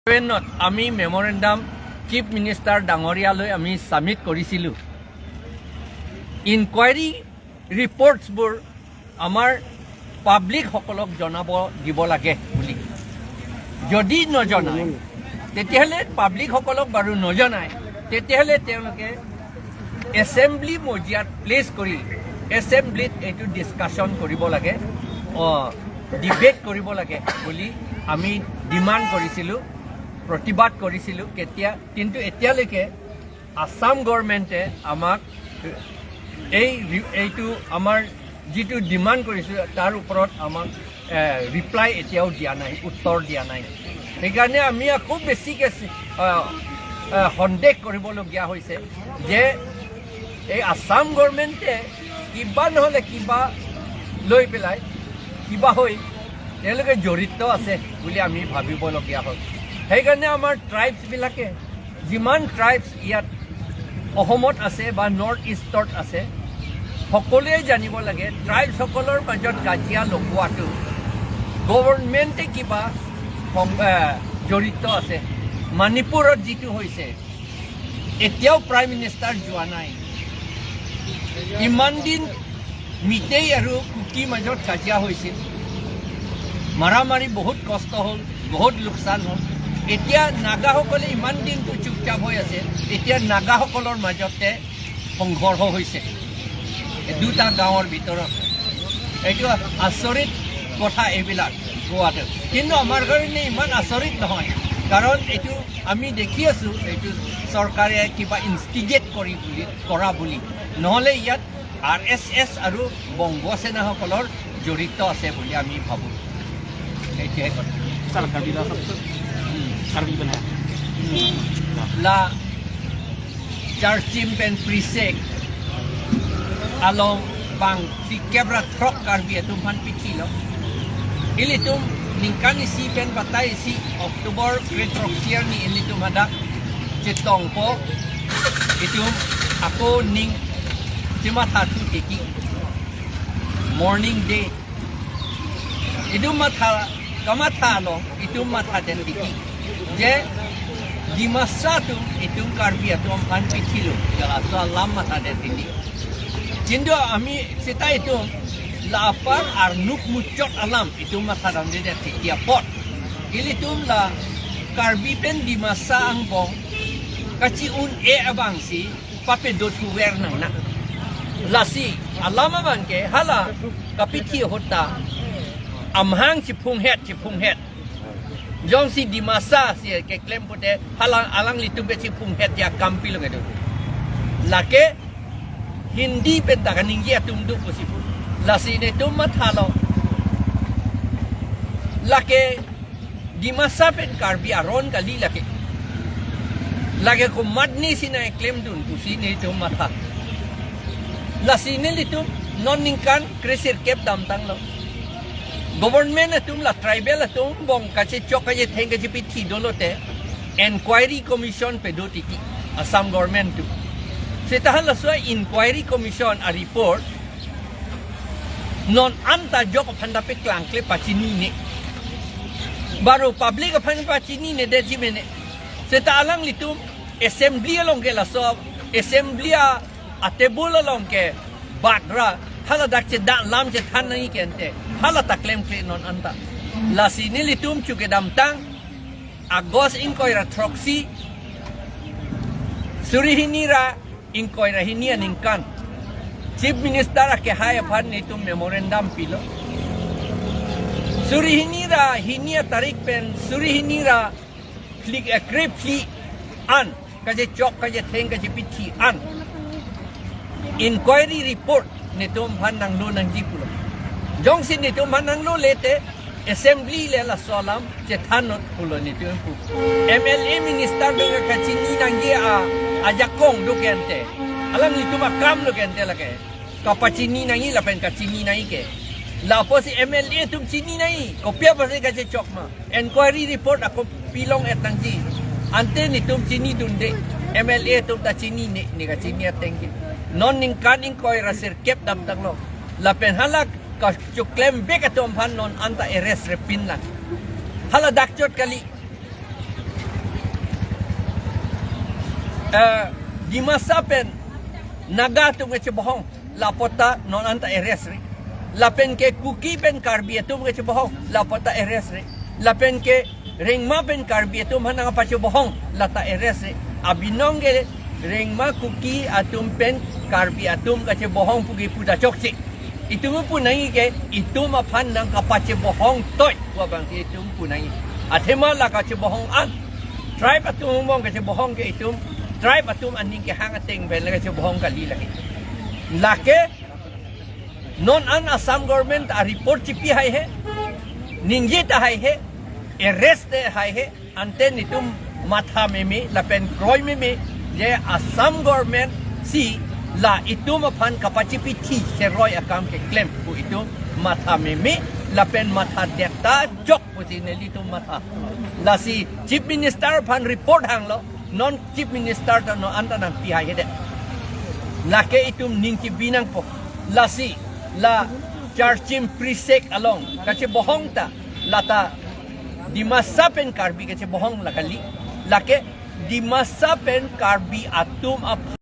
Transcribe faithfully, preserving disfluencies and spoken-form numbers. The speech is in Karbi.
ছেভেনত আমি memorandum chief minister ডাঙৰীয়ালৈ আমি ছাবমিট কৰিছিলোঁ। ইনকুৱাৰী ৰিপৰ্টছবোৰ আমাৰ পাব্লিকসকলক জনাব দিব লাগে বুলি। যদি নজনায়, তেতিয়াহ'লে পাব্লিকসকলক বাৰু নজনায়, তেতিয়াহ'লে তেওঁলোকে এছেম্বলি মজিয়াত প্লেচ কৰি এছেম্বলিত এইটো ডিছকাশ্যন কৰিব লাগে, ডিবেট কৰিব লাগে বুলি আমি ডিমাণ্ড কৰিছিলোঁ, প্ৰতিবাদ কৰিছিলোঁ। কেতিয়া, কিন্তু এতিয়ালৈকে আছাম গভৰ্ণমেণ্টে আমাক এই ৰি-, এইটো আমাৰ যিটো ডিমাণ্ড কৰিছোঁ, তাৰ ওপৰত আমাক, এ, ৰিপ্লাই এতিয়াও দিয়া নাই, উত্তৰ দিয়া নাই। সেইকাৰণে আমি আকৌ বেছিকৈ চি-, আ, আ, সন্দেহ কৰিবলগীয়া হৈছে যে এই আছাম গভৰ্ণমেণ্টে কিবা নহ'লে কিবা লৈ পেলাই, কিবা হৈ তেওঁলোকে জড়িত আছে বুলি আমি ভাবিবলগীয়া হ'ল। সেইকাৰণে আমাৰ ট্ৰাইবছবিলাকে, যিমান ট্ৰাইবছ ইয়াত অসমত আছে বা নৰ্থ ইষ্টত আছে, সকলোৱে জানিব লাগে, ট্ৰাইবছসকলৰ মাজত কাজিয়া লগোৱাটো গভৰ্ণমেণ্টে কিবা সং-, এ, জড়িত আছে। মণিপুৰত যিটো হৈছে, এতিয়াও প্ৰাইম মিনিষ্টাৰ যোৱা নাই। ইমান দিন মিতেই আৰু কুকি মাজত কাজিয়া হৈছিল, মাৰামাৰি, বহুত কষ্ট হ'ল, বহুত লোকচান হ'ল। এতিয়া নাগাসকলে ইমান দিনটো চুপচাপ হৈ আছে, এতিয়া নাগাসকলৰ মাজতে সংঘৰ্ষ হৈছে এই দুটা গাঁৱৰ ভিতৰত। এইটো আচৰিত কথা এইবিলাক কোৱাটো, কিন্তু আমাৰ কাৰণে ইমান আচৰিত নহয়, কাৰণ এইটো আমি দেখি আছো, এইটো চৰকাৰে কিবা ইনষ্টিগেট কৰি বুলি, কৰা বুলি, নহ'লে ইয়াত আৰ এছ এছ আৰু বংগ সেনাসকলৰ জড়িত আছে বুলি আমি ভাবো। এইটোৱে কথা। Sir, Karbi la sab, hmm, Karbi bana hai. Hmm. La Charchim pen Prisek along bang phlikep ra throk Karbi atum aphan pithilo. Ilitum ningkan isi pen batai isi October kre throksi arni ilitum hadak chetongpo. Itum ako ning chematha thu tiki. Morning day. Itum matha, kamatha along, itum mathadet tiki je Dimasa atum itum Karbi atum aphan pithilo, jala so alam mathadet tiki. Kintu ami seta itum la apar arnuk muchot alam itum mathadamdedet tiki apot, ilitum la Karbi pen Dimasa angbong kachi-un-e abangsi papedo thuver nang na. Lasi alam abangke hala kapithi ahut ta amahang chiphunghet, chiphunghet. Jongsi Dimasa si keklem pute hala alanglitum ke chiphunghet ya kampi lo kedo. Lake Hindi pen ta kaningje atum do pusi pu. Lasi netum mathalo. Lake Dimasa pen Karbi aron kali lake. Lake komatne si nangklemdun pusi netum matha. Lasi nelitum non ningkan kre sirkep damtanglo. Government atum la tribal atum bong kachechok kachetheng kachepithi dolote inquiry commission pedo tiki Assam government atum. Seta hala so inquiry commission a-report non anta jok aphan ta peklangkle pachinine. Baru public aphan pachinine detji mene. Seta alanglitum assembly along ke laso, assembly a, a-table along ke bat ra, hala dak chedak lam chethan nangji ke ante, hala ta klemkle non anta. Lasi nelitum chu kedamtang August ingkoi ra throksi, suri hini ra ingkoi ra hini aningkan Chief Minister akehai aphan netum memorandum pilo. Suri hini ra hini atarik pen suri hini ra phli, eh, kre phli an kachechok kachetheng kachepithi an inquiry report netum aphan nanglo nangji pulo. Jongsi netum aphan nanglole te assembly le laso alam chethan non pulo netum pu. M L A minister do kachini nangji a, ajakong do ke ante. Alanglitum akam do ke ante lake. Kapachini nangji lapen kachini nangji ke. Lapusi M L A atum chini nangji. Kopi apotsi kachechok ma. Inquiry report ako pilong-et nangji. Ante netum chinidunde. M L A atum ta chinine, ne kachini ateng ke. Non ningkan ingkoi ra sirkep damtanglo. Lapen hala kachoklembek atum aphan non anta arrest repin lang. Hala dakchot kali. Eh, Dimasa pen Naga atum kachebohong, laputa non anta arrest re. Lapen ke Kuki pen Karbi atum kachebohong, laputa arrest re. Lapen ke Rengma pen Karbi atum aphan nangpachebohong, lata arrest re. Abinong ke Rengma Kuki atum pen Karbi atum kachebohong puke puta chokche. Itum punangji ke itum aphan nangkapachebohong toi pu abang ke itum punangji. Athema la kachebohong an, tribe atum angbong kachebohong ke itum tribe atum aning kehang ateng pen la kachebohong kali lake. Lake non an Assam government ta report chipi haihe, ningje ta haihe, arrest ta haihe, ante netum matha meme lapen kroi meme, je Assam government si la itum aphan kapachipi thi cheroi akam keklem pu itum matha meme lapen matha det ta chok pusi nelitum matha. Lasi Chief Minister aphan report hanglo, non Chief Minister ta non anta nangpi haihedet. Lake itum ning chibi nangpo. Lasi la Charchim Prisek along kachebohong ta, lata Dimasa pen Karbi kachebohong la kali. Lake Dimasa pen Karbi atum aphan